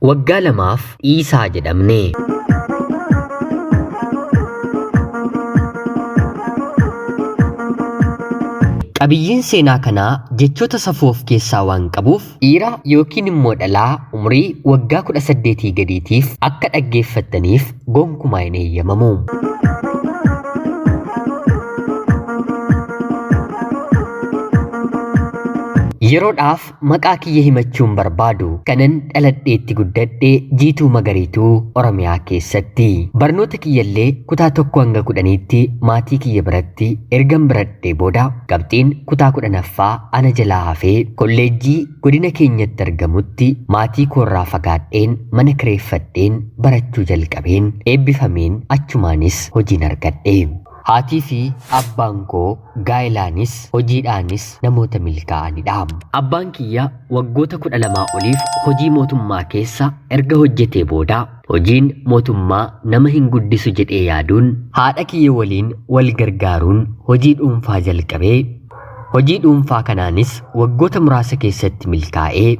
Waggaa lamaaf dhiisaa jedhamne. Qabiyyeen seenaa kanaa jechoota safuu of keessaa waan qabuuf dhiira yookiin immoo dhalaa umurii waggaa 18 gadiitiif akka dhaggeeffattaniif gonkumaa hin eeyyamamu. Yeroodhaaf maqaa kiyya himachuun barbaadu kanan dhaladheetti guddadhe Jiituu Magariituu Oromiyaa keessatti. Barnoota kiyyallee kutaa 1 hanga 10tti maatii kiyya biratti ergan baradhee booda qabxiin kutaa 10ffaa ana jalaa hafee kolleejjii godina keenyatti argamutti maatii koorraa fagaadheen mana kireeffadheen barachuu jalqabeen eebbifameen achumaanis hojiin argadhe. Haatii fi abbaan koo gaa'elaanis hojiidhaanis namoota milkaa'anidha. Abbaan kiyya waggoota 12 oliif hojii mootummaa keessa erga hojjetee booda hojiin mootummaa nama hin guddisu jedhee yaaduun haadha kiyya waliin wal gargaaruun hojii dhuunfaa jalqabee hojii dhuunfaa kanaanis waggoota muraasa keessatti milkaa'ee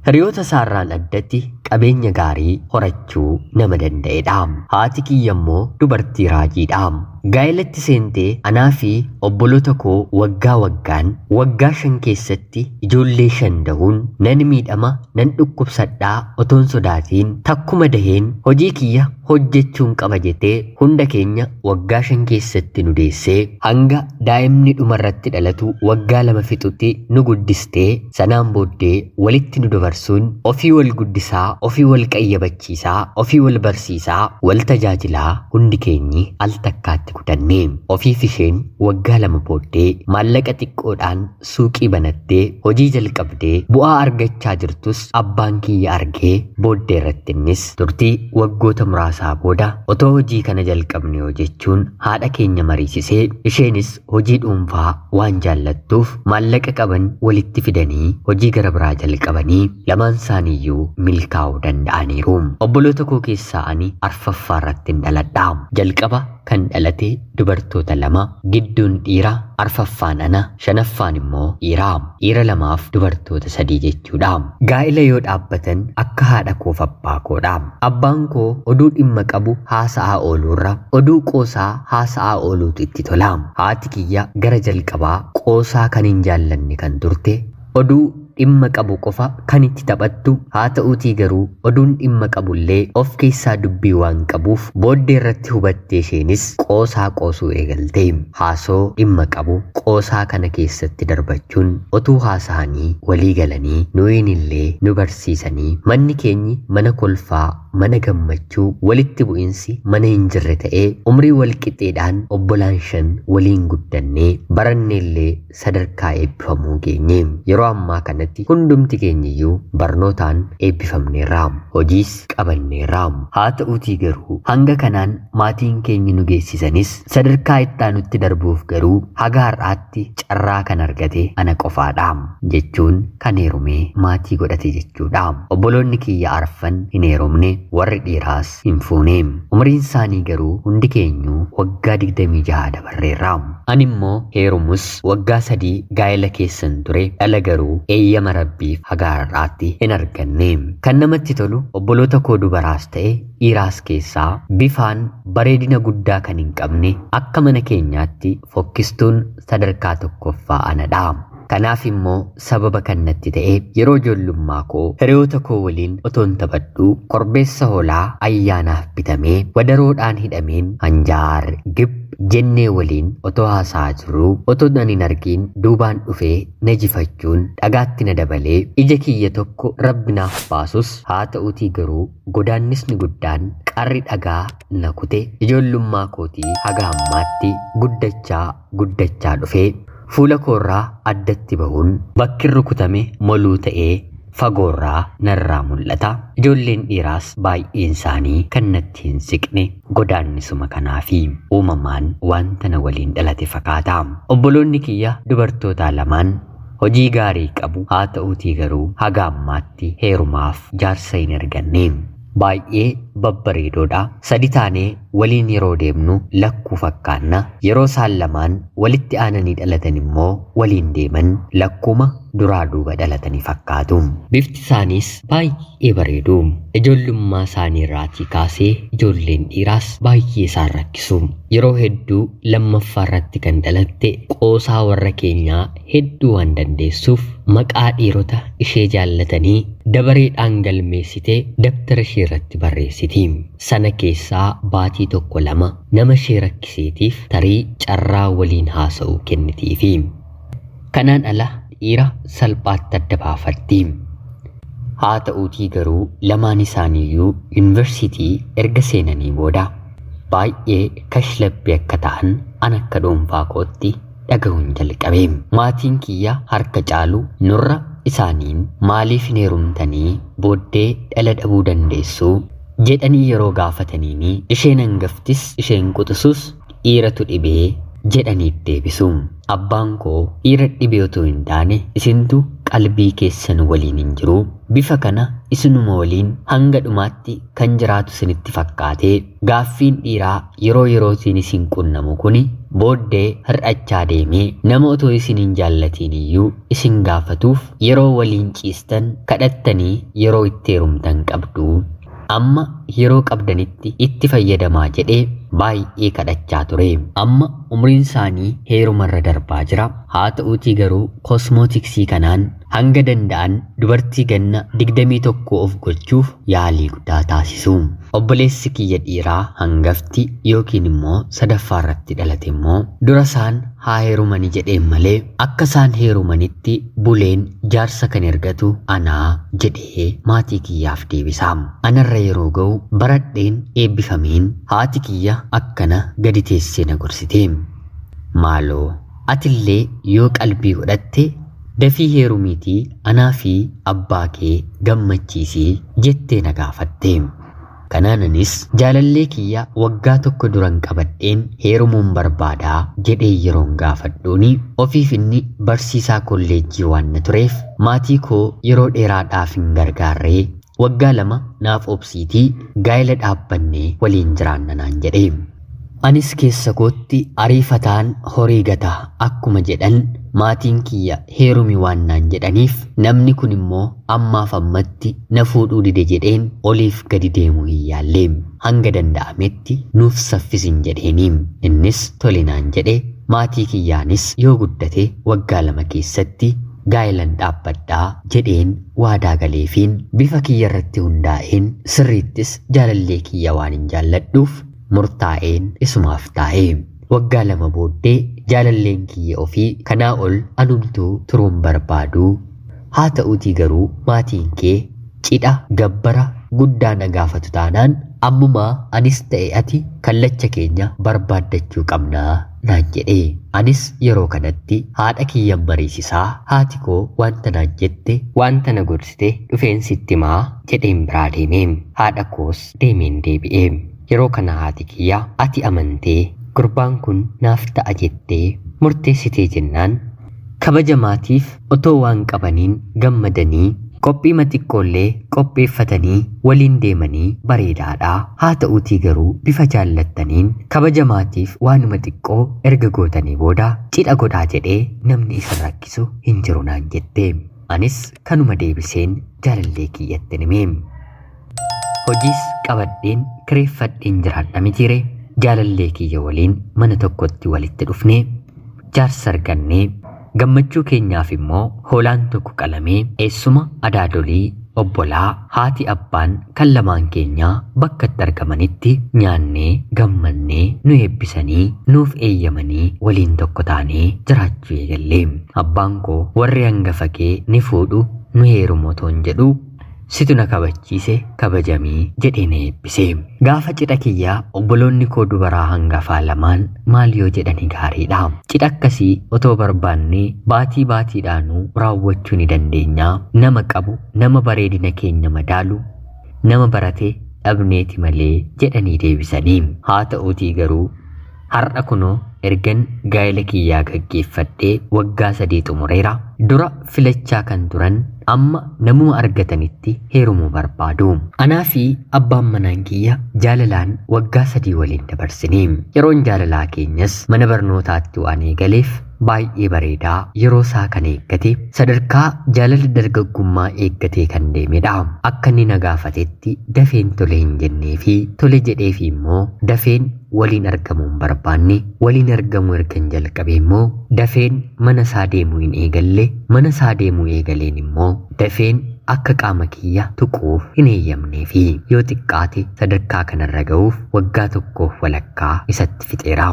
hiriyoota isaarraan addatti qabeenya gaarii horachuu nama danda'edha. Haati kiyya immoo dubartii raajiidha. Gaa'elatti seentee anaa fi obboloota koo waggaa waggaan waggaa 5 keessatti ijoollee 5 dahuun nan miidhama nan dhukkubsadhaa otoon sodaatiin takkuma daheen hojii kiyya hojjechuun qaba jettee hunda keenya waggaa 5 keessatti nu deessee hanga daa'imni dhumarratti dhalatu waggaa 2 fixutti nu guddistee sanaan booddee walitti nu dabarsuun ofii wal guddisaa ofii wal qayyabachiisaa ofii wal barsiisaa wal tajaajilaa hundi keenyi al takkaatti gudanne. Ofiif isheen waggaa 2 booddee maallaqa xiqqoodhaan suuqii banattee hojii jalqabdee bu'aa argachaa jirtus abbaan kiyya argee booddee irratti innis turtii waggoota muraasaa booda otoo hojii kana jalqabne yoo jechuun haadha keenya mariisisee isheenis hojii dhuunfaa waan jaallattuuf maallaqa qaban walitti fidanii hojii gara biraa jalqabanii lamaan isaaniiyyuu milkaa'uu danda'aniiru. Obboloota koo keessaa ani arfaffaa irratti hin dhaladha. Jalqaba kan dhalate dubartoota 2 gidduun dhiira, arfaffaan ana, shanaffaan immoo dhiira. Dhiira 2f dubartoota 3 jechuudha. Gaa'ila yoo dhaabbatan akka haadha koof abbaa koodha. Abbaan koo oduu dhimma qabu haasa'aa ooluurra oduu qoosaa haasa'aa ooluutu itti tola. Haati kiyya gara jalqabaa qoosaa kan hin jaallanne kan turte, oduu dhimma qabu qofa kan itti taphattu haa ta'uutii garuu oduun dhimma qabullee of keessaa dubbii waan qabuuf booddee irratti hubattee isheenis qoosaa qoosuu eegalte. Haasoo dhimma qabu qoosaa kana keessatti darbachuun otuu haasa'anii walii galanii nuyiinillee nu barsiisanii manni keenyi mana kolfaa mana gammachuu walitti bu'insi mana hin jirre ta'ee umrii wal qixxeedhaan obbolaan 5 waliin guddannee baranneellee sadarkaa eebbifamuu geenye. Yeroo ammaa kanatti hundumti keenyiyyuu barnootaan eebbifamneerra. Hojiis qabanneerra. Haa ta'uutii garuu hanga kanaan maatiin keenyi nu geessisanis sadarkaa itti aanutti darbuuf garuu haga har'aatti carraa kan argate ana qofaadha jechuun kan heerumee maatii godhate jechuudha. Obboloonni kiyya arfan hin heerumne, warri dhiiraas hin fuune. Umriin isaanii garuu hundi keenyuu waggaa 26 dabarreerra. Ani immoo heerumus waggaa 3 gaa'ela keessan ture, dhala garuu eeyyama rabbiif haga har'aatti hin arganne. Kan namatti tolu obboloota koo dubaraas ta'e dhiiraas keessaa bifaan bareedina guddaa kan hin qabne akka mana keenyaatti fokkistuun sadarkaa tokkoffaa anadha. Kanaaf immoo sababa kan natti ta'e yeroo ijoollummaa koo hiriyoota koo waliin otoon taphadhuu korbeessa hoolaa ayyaanaaf bitamee wadaroodhaan hidhameen hanjaar gib jennee waliin otoo haasa'aa jirruu otoo nan hin argiin duubaan dhufee na jifachuun dhagaatti na dabalee ija kiyya tokko rabbi naaf baasus haa ta'uutii garuu godaannisni guddaan qarri dhagaa na kute ijoollummaa kootii haga ammaatti guddachaa guddachaa dhufee fuula koorraa addatti bahuun bakki rukutame moluu ta'ee fagoorraa narraa mul'ata. Ijoolleen dhiiraas baay'een isaanii kan natti hin siqne godaannisuma kanaafi uumamaan wanta na waliin dhalate fakkaata. Obboloonni kiyya dubartootaa lamaan hojii gaarii qabu haa ta'uutii garuu haga ammaatti heerumaaf jaarsa hin arganne. Baay'ee babbareedoodha. Sadi taanee waliin yeroo deemnu lakkuu fakkaanna. Yeroo isaan lamaan walitti aananii dhalatan immoo waliin deeman lakkuma duraa duuba dhalatanii fakkaatu. Bifti isaaniis baay'ee bareedu. Ijoollummaa isaanii irraatii kaasee ijoolleen dhiiraas baay'ee isaan rakkisu. Yeroo hedduu lammaffaa irratti kan dhalatte qoosaa warra keenyaa hedduu waan dandeessuuf maqaa dhiirota ishee jaallatanii dabareedhaan galmeessitee dabtara ishee irratti barreessiti. Sana keessaa baatii tokko lama nama ishee rakkiseetiif tarii carraa waliin haasa'uu kennitiifi. Kanaan ala dhiira salphaatti adda baafatti. Haa ta'uutii garuu lamaan isaaniiyyuu yuunivarsiitii erga seenanii booda baay'ee kashlabbii akka ta'an an akka dhuunfaa kootti dhaga'uun jalqabe. Maatiin kiyya harka caalu nurra isaaniin maaliif hin heerumtanii booddee dhala dhabuu dandeessuu jedhanii yeroo gaafataniini isheen hangaftis isheen quxisuus dhiiratu dhibee jedhaniif deebisu. Abbaan koo dhiira dhibee otoo hin taane isintu qalbii keessan waliin hin jiru. Bifa kana isinuma waliin hanga dhumaatti kan jiraatu isinitti fakkaate gaaffiin dhiiraa yeroo yerootiin isin qunnamu kuni booddee hir'achaa deemee nama otoo isin hin jaallatiin iyyuu isin gaafatuuf yeroo waliin ciistan kadhattanii yeroo itti heerumtan qabdu. Amma yeroo qabdanitti itti fayyadamaa jedhee baay'ee kadhachaa ture. Amma umriin isaanii heerumarra darbaa jira. Haa ta'uutii garuu kosmootiksii kanaan hanga danda'an dubartii ganna 21 of gochuuf yaalii guddaa taasisu. Obboleessi kiyya dhiiraa hangafti yookiin immoo sadaffaa irratti dhalate immoo dura isaan haa heerumani jedheen malee akka isaan heerumanitti buleen jaarsa kan ergatu anaa jedhee maatii kiyyaaf deebisa. Anarra yeroo ga'u baradheen eebbifameen haati kiyya akkana gadi teessee na gorsite. Maaloo atillee yoo qalbii godhatte dafii heerumiitii anaa fi abbaa kee gammachiisii jettee na gaafatte. Kanaanis jaalallee kiyya waggaa tokko duran qabadheen heerumuun barbaadaa jedhee yeroon gaafadhuuni ofiif inni barsiisaa kolleejjii waan na tureef maatii koo yeroo dheeraadhaaf hin gargaarree waggaa 2 naaf obsiitii gaa'ela dhaabbannee waliin jiraanna naan jedhe. Anis keessa kootti ariifataan horii gata akkuma jedhan maatiin kiyya heerumi waan naan jedhaniif namni kun immoo ammaaf ammatti na fuudhuu dide jedheen oliif gadi deemuu hin yaalle. Hanga danda'ametti nuuf saffisin jedheeni. Innis tole naan jedhe. Maatii kiyyaanis yoo guddate waggaa 2 keessatti gaa'ilan dhaabbadhaa jedheen waadaa galeefiin bifa kiyya irratti hundaa'een sirriittis jaalallee kiyya waan hin jaalladhuuf murtaa'een isumaaf taa'e. Waggaa 2 booddee jaalalleen kiyya ofii kanaa ol anumtuu turuun barbaadu. Haa ta'uutii garuu maatiin kee cidha gabbara guddaa na gaafatu taanaan ammumaa anis ta'e ati kallacha keenya barbaaddachuu qabnaa naan jedhe. Anis yeroo kanatti haadha kiyyan mariisisaa haati koo wanta naan jette wanta na gorsite dhufeen sitti himaa jedheen biraa deeme. Haadha koos deemeen deebi'e. Yeroo kana haati kiyya ati amantee gurbaan kun naaf ta'a jettee murteessitee jennaan kabaja maatiif otoo waan qabaniin gammadanii qophii xiqqoollee qopheeffatanii waliin deemanii bareedaadha. Haa ta'uutii garuu bifa jaallattaniin kabaja maatiif waanuma xiqqoo erga gootanii booda cidha godhaa jedhee namni isin rakkisu hin jiru naan jette. Anis kanuma deebiseen jaalallee kiyyatti hime. Hojiis qabadheen kireeffadheen jiraadha mitiire. Jaalallee kiyya waliin mana tokkotti walitti dhufnee jaarsa argannee gammachuu keenyaaf immoo hoolaan tokko qalamee eessuma adaadolii obbolaa haati abbaan kan lamaan keenyaa bakka itti argamanitti nyaannee gammannee nu eebbisanii nuuf eeyyamanii waliin tokko taanee jiraachuu eegalle. Abbaan koo warri hangafa kee ni fuudhu nu heerumu otoo hin jedhu situ na kabachiise kabajamii jedhee na eebbise. Gaafa cidha kiyyaa obboloonni koo dubaraa hangafaa lamaan maal yoo jedhani gaariidha. Cidha akkasii otoo barbaannee baatii baatiidhaanuu raawwachuu ni dandeenya. Nama qabu, nama bareedina keenya madaalu, nama barate dhabneeti malee jedhanii deebisanii. Haa ta'uutii garuu har'a kunoo ergan gaa'ela kiyyaa gaggeeffadhee waggaa 3 xumureera. Dura filachaa kan turan Amma namuma argatanitti heerumuu barbaadu. Anaa fi abbaan manaan kiyya jaalalaan waggaa 3 waliin dabarsine. Yeroon jaalalaa keenyas mana barnootaatti waan eegaleef baay'ee bareedaa yeroo isaa kan eeggate sadarkaa jaalala dargaggummaa eeggatee kan deemedha. Akka inni na gaafatetti dafeen tole hin jennee fi tole jedheefi immoo dafeen waliin argamuu hin barbaanne. Waliin argamuu ergan jalqabee immoo dafeen mana isaa deemuu hin eegalle. Mana isaa deemuu eegaleen immoo dafeen akka qaama kiyya tuquuf hin eeyyamneefi. Yoo xiqqaate sadarkaa kanarra ga'uuf waggaa tokkoof walakkaa isatti fixeera.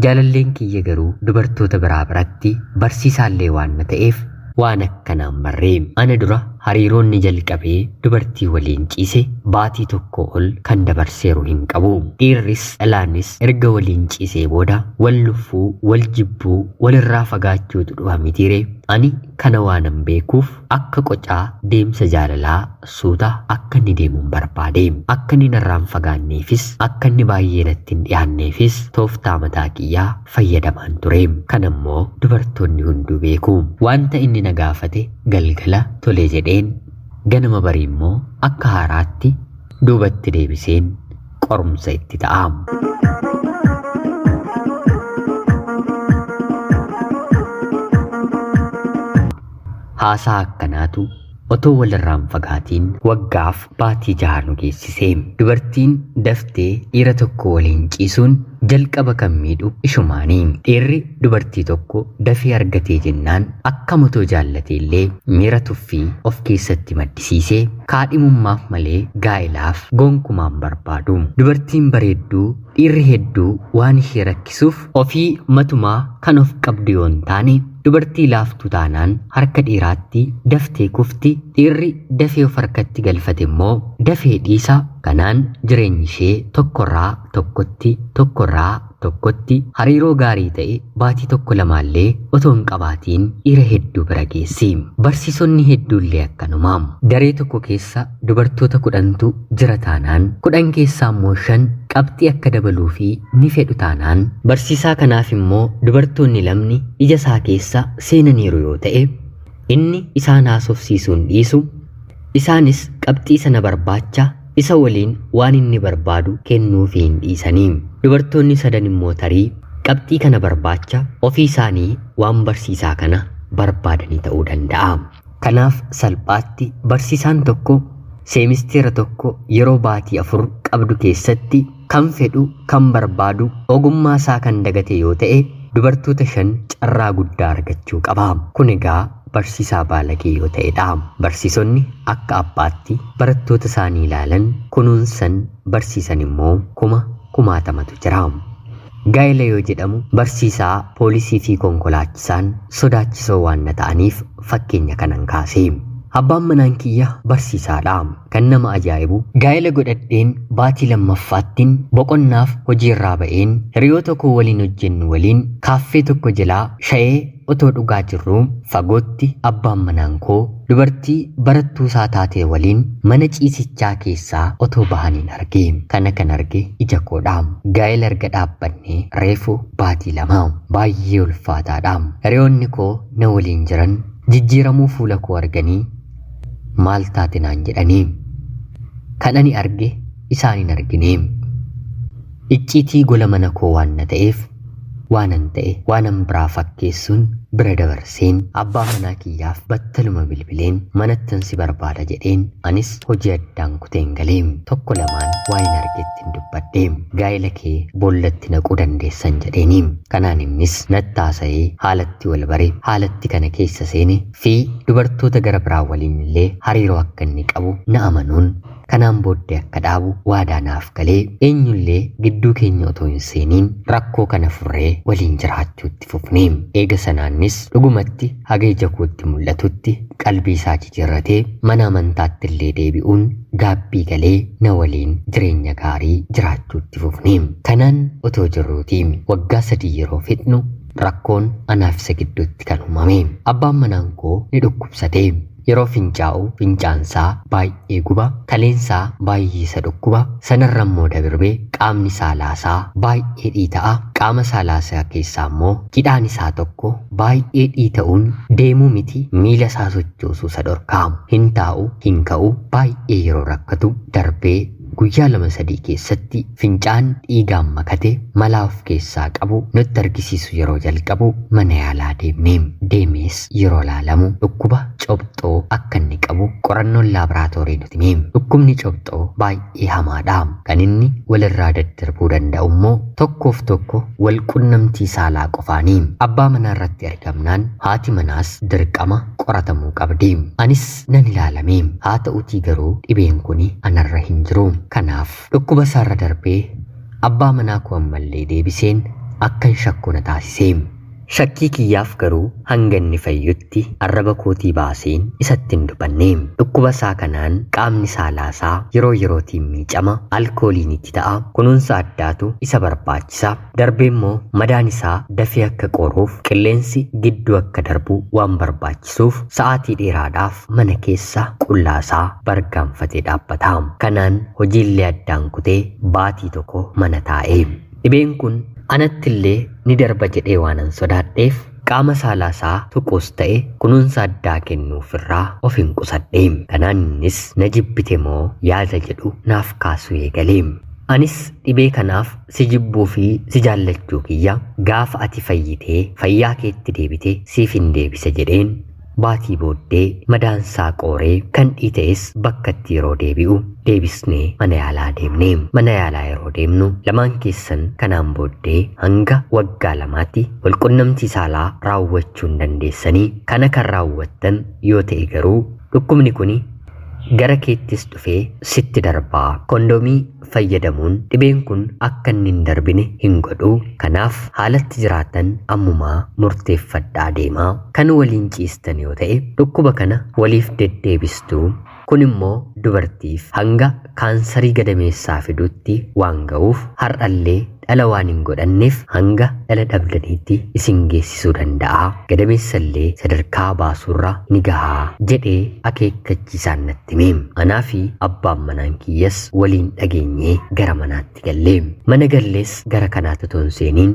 Jaalalleen kiyya garuu dubartoota biraa biratti barsiisaallee waan na ta'eef waan akkanaan barree. Ana dura hariiroonni jalqabee dubartii waliin ciise baatii tokko ol kan dabarseeru hin qabu. Dhiirris dhalaanis erga waliin ciisee booda wal nuffuu, wal jibbuu, walirraa fagaachuutu dhufa mitiire. Ani kana waanan beekuuf akka qocaa deemsa jaalalaa suuta akka inni deemuun barbaade. Akka inni narraa hin fagaanneefis akka inni baay'ee natti hin dhiyaanneefis tooftaa mataa kiyyaa fayyadamaan ture. Kana immoo dubartoonni hunduu beeku. Wanta inni na gaafate galgala tole jedheen ganama barii immoo akka haaraatti duubatti deebiseen qorumsa itti ta'a. Haasaa akkanaatu otoo walirraa hin fagaatiin waggaaf baatii jaha nu geessise. Dubartiin daftee dhiira tokko waliin ciisuun jalqaba kan miidhu ishumaani. Dhiirri dubartii tokko dafee argatee jennaan akkam otoo jaallatee illee miira tuffii of keessatti maddisiisee kaadhimummaaf malee gaa'ilaaf gonkumaa hin barbaadu. Dubartiin bareedduu dhiirri hedduu waan ishee rakkisuuf ofii matumaa kan of qabdu yoo hin taane dubartii laaftuu taanaan harka dhiiraatti daftee kufti, dhiirri dafee of harkatti galfate immoo dafee dhiisa. Kanaan jireenyi ishee tokkorraa tokkotti, tokkorraa tokkotti hariiroo gaarii ta'e baatii tokko lamaallee otoo hin qabaatiin dhiira hedduu bira geessi. Barsiisonni hedduullee akkanuma. Daree tokko keessa dubartoota 10tu jira taanaan 10 keessaa immoo 5 qabxii akka dabaluufi ni fedhu taanaan barsiisaa kanaaf immoo dubartoonni lamni ija isaa keessa seenaniiru yoo ta'e inni isaan haasofsiisuun dhiisu, isaanis qabxii sana barbaacha isa waliin waan inni barbaadu kennuufii hin dhiisanii. Dubartoonni sadan immoo tarii qabxii kana barbaacha ofii isaanii waan barsiisaa kana barbaadanii ta'uu danda'a. Kanaaf salphaatti barsiisaan tokko seemisteera tokko yeroo baatii 4 qabdu keessatti kan fedhu, kan barbaadu, ogummaa isaa kan dagate yoo ta'e dubartoota 5 carraa guddaa argachuu qaba. Kun egaa barsiisaa baalagee yoo ta'edha. Barsiisonni akka abbaatti barattoota isaanii ilaalan, kunuunsan, barsiisan immoo kuma kumaatamatu jira. Gaa'ela yoo jedhamu barsiisaa, poolisii fi konkolaachisaan sodaachisoo waan na ta'aniif fakkeenya kanan kaase. Abbaan manaan kiyya barsiisaadha. Kan nama ajaa'ibu gaa'ela godhadheen baatii lammaffaattin boqonnaaf hojiirraa ba'een hiriyoota koo waliin hojjennu waliin kaaffee tokko jalaa sha'ee otoo dhugaa jirruu fagootti abbaan manaan koo dubartii barattuu isaa taatee waliin mana ciisichaa keessaa otoo bahaniin arge. Kana kan arge ija koodha. Gaa'ela erga dhaabbannee reefu baatii 2. Baay'ee ulfaataadha. Hiriyoonni koo na waliin jiran jijjiiramuu fuula koo arganii maal taate naan jedhanii. Kan ani arge isaan hin argine. Icciitii gola mana koo waan na ta'eef waanan ta'e waanan biraa fakkeessuun bira dabarseen abbaa manaa kiyyaaf battaluma bilbileen manattan si barbaada jedheen anis hojii addaan kuteen galee tokko lamaan waa'een argettiin dubbadhe. Gaa'ela kee boollatti naquu dandeessan jedheeni. Kanaan innis natti haasa'ee haalatti wal bare, haalatti kana keessa seene fi dubartoota gara biraa waliin illee hariiroo akka inni qabu na amanuun kanaan booddee akka dhaabu waadaa naaf galee eenyullee gidduu keenya otoo hin seeniin rakkoo kana furree waliin jiraachuutti fufne. Eega sanaannis dhugumatti haga ija kootti mul'atutti qalbii isaa jijjiirratee mana amantaatti illee deebi'uun gaabbii galee na waliin jireenya gaarii jiraachuutti fufne. Kanaan otoo jirruuti waggaa 3 yeroo fixnu rakkoon anaaf isa gidduutti kan uumame. Abbaan manaan koo ni dhukkubsate. Yeroo fincaa'u fincaansaa baay'ee guba, kaleensaa baay'ee isa dhukkuba, sanarra immoo darbee qaamni saalaasaa baay'ee dhiita'a. Qaama saalaasaa keessaa immoo cidhaan isaa tokko baay'ee dhiita'uun deemuu miti miila isaa sochoosuu isa dhorkaa. Hin taa'u, hin ka'u, baay'ee yeroo rakkatu darbee guyyaa 2-3 keessatti fincaan dhiigaan makate malaa of keessaa qabu nutti argisiisu yeroo jalqabu mana yaalaa deemne. Deemees yeroo laalamu dhukkuba cobxoo akka inni qabu qorannoon laaboraatoorii nuti hime. Dhukkubni cobxoo baay'ee hamaadha. Kan inni walirraa daddarbuu danda'u immoo tokkoof tokko wal qunnamtii saalaa qofaani. Abbaa manaa irratti argamnaan haati manaas dirqama qoratamuu qabdi. Anis nan ilaalame. Haa ta'utii garuu dhibeen kun anarra hin jiru. Kanaaf dhukkuba isaarra darbee abbaa manaa koo ammallee deebiseen akkan shakku na taasise. Shakkii kiyyaaf garuu hanga inni fayyutti arraba kootii baaseen isatti hin dubanne. Dhukkuba isaa kanaan qaamni saalaasaa yeroo yerootiin miicama, alkooliin itti ta'a, kunuunsa addaatu isa barbaachisa. Darbee immoo madaan isaa dafee akka qoruuf qilleensi gidduu akka darbu waan barbaachisuuf sa'aatii dheeraadhaaf mana keessa qullaasaa bargaanfatee dhaabbata. Kanaan hojiillee addaan kutee baatii tokko mana taa'e. Dhibeen kun anattillee ni darba jedhee waanan sodaadheef qaama saalaasaa tuquus ta'e kunuunsa addaa kennuufirraa of hin qusadhe. Kanaan innis na jibbite moo yaada jedhu naaf kaasuu eegale. Anis dhibee kanaaf si jibbuu fi si jaallachuu kiyya gaafa ati fayyitee fayyaa keetti deebite siif hin deebisa jedheen. Baatii booddee madaansaa qooree kan dhiita'es bakkatti yeroo deebi'u deebisnee mana yaalaa deemne. Mana yaalaa yeroo deemnu lamaan keessan kanaan booddee hanga waggaa 2tti walqunnamtii saalaa raawwachuu hin dandeessanii, kana kan raawwattan yoo ta'e garuu dhukkubni kun gara keettis dhufee sitti darbaa. Kondomii fayyadamuun dhibeen kun akka inni hin darbine hin godhu. Kanaaf haalatti jiraatan ammumaa murteeffadhaa deemaa. Kan waliin ciistan yoo ta'e dhukkuba kana waliif deddeebistuu. Kun immoo dubartiif hanga kaansarii gadameessaa fiduutti waan ga'uuf har'allee dhala waan hin godhanneef hanga dhala dhabdaniitti isin geessisuu danda'a. Gadameessallee sadarkaa baasuurra ni gahaa jedhee akeekkachiisaan natti hime. Anaa fi abbaan manaan kiyyas waliin dhageenyee gara manaatti galle. Mana gallees gara kanaatti otoo hin seeniin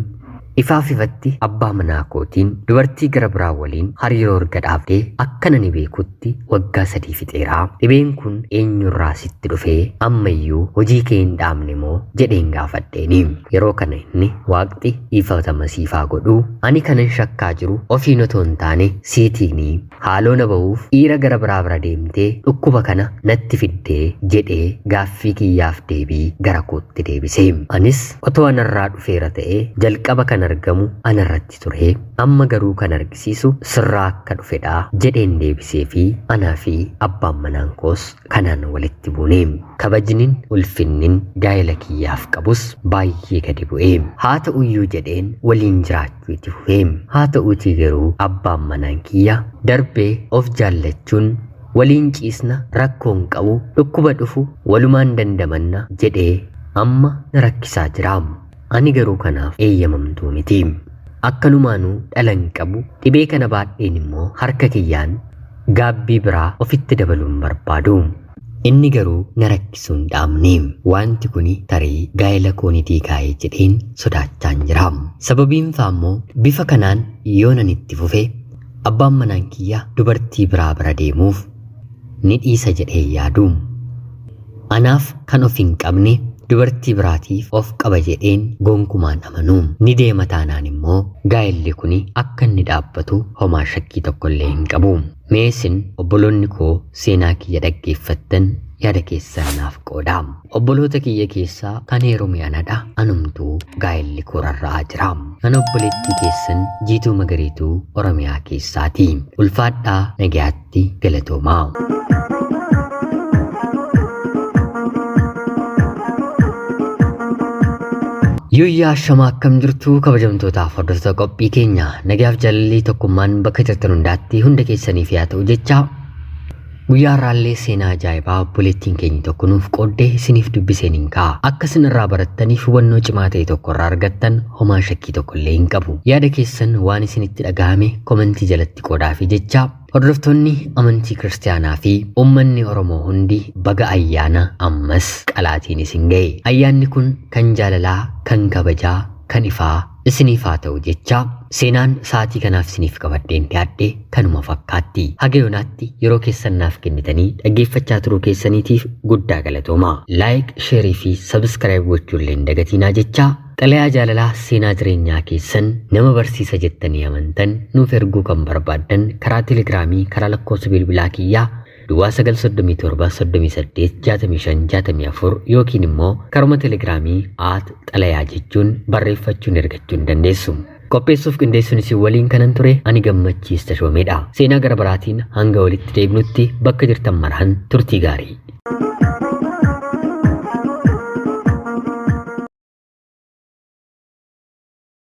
ifaaf ifatti abbaa manaa kootiin dubartii gara biraa waliin hariiroo erga dhaabdee akkana ni beekutti waggaa 3 fixeeraa. Dhibeen kun eenyurraa sitti dhufee ammayyuu hojii kee hin dhaabne moo jedheen gaafadheeni. Yeroo kana inni waaqxi dhiifatama siifaa godhuu, ani kanan shakkaa jiru ofiin otoo hin taane siitiini haaloo na ba'uuf dhiira gara biraa bira deemtee dhukkuba kana natti fiddee jedhee gaaffii kiyyaaf deebii gara kootti deebise. Anis otoo anarraa dhufeera ta'ee jalqaba kan argamu anarratti ture, amma garuu kan argisiisu sirraa akka dhufedha jedheen deebisee fi anaa fi abbaan manaan koos kanaan walitti buune. Kabajnin ulfinnin gaa'ela kiyyaaf qabus baay'ee gadi bu'e. Haa ta'uyyuu jedheen waliin jiraachuu itti fufe. Haa ta'uutii garuu abbaan manaan kiyya darbee of jaallachuun waliin ciisna, rakkoon qabu, dhukkuba dhufu walumaan dandamanna jedhee amma na rakkisaa jira. Ani garuu kanaaf eeyyamamtuu miti. Akkanumaanuu dhala hin qabu, dhibee kana baadheen immoo harka kiyyaan gaabbii biraa ofitti dabaluun barbaadu. Inni garuu na rakkisuu hin dhaabne. Wanti kuni tarii gaa'ela koo ni diigaa'ee jedheen sodaachaan jira. Sababiin isaa immoo bifa kanaan yoo nan itti fufe abbaan manaan kiyya dubartii biraa bira deemuuf ni dhiisa jedhee yaadu. Anaaf kan of hin qabne dubartii biraatiif of qaba jedheen gonkumaan amanu. Ni deema taanaan immoo gaa'elli kuni akka inni dhaabbatu homaa shakkii tokkollee hin qabu. Mee isin obboloonni koo seenaa kiyya dhaggeeffattan yaada keessan naaf qooda. Obboloota kiyya keessaa kan heerume anadha. Anumtuu gaa'elli koo rarra'aa jira. Ana obboleettii keessan Jiituu Magariituu Oromiyaa keessaati. Ulfaadhaa nagayaatti galatoomaa. Yuuyyaa shamaa akkam jirtu kabajamtootaaf hordoftoota qophii keenya nagayaaf jaalalli tokkummaan bakka jirtan hundaatti hunda keessaniif yaa ta'u jecha guyyaa har'aallee seenaa ajaa'ibaa obboleettiin keenya tokko nuuf qooddee isiniif dubbiseen hin ka'a. Akka isin irraa barattaniif hubannoo cimaa ta'e tokko irraa argattan homaa shakkii tokko illee hin qabu. Yaada keessan waan isinitti dhagahame komentii jalatti qoodaafi jecha Hordoftoonni amantii kiristaanaa fi uummanni Oromoo hundi baga ayyaana ammas qalaatiin isin ga'e. Ayyaanni kun kan jaalalaa, kan kabajaa, kan ifaa isiniif haa ta'u jecha seenaan sa'aatii kanaaf isiniif qabadheen dhiyaadhe kanuma fakkaatti. Haga yoonaatti yeroo keessan naaf kennitanii dhaggeeffachaa turuu keessaniitiif guddaa galatooma. Laayik, sheerii fi sabskiraayib gochuullee hin dagatinaa jecha xalayaa jaalalaa seenaa jireenyaa keessan nama barsiisa jettanii amantan nuuf erguu kan barbaaddan karaa telegiraamii karaa lakkoofsa bilbilaa kiyyaa Duwwaa 937 38 65 64 yookiin immoo karuma telegiraamii aat xalayaa jechuun barreeffachuun ergachuu ni dandeessu. Qopheessuuf qindeessuun isin waliin kanan ture ani Gammachiis Tashoomeedha. Seenaa gara biraatiin hanga walitti deebinutti bakka jirtan maraan turtii gaarii.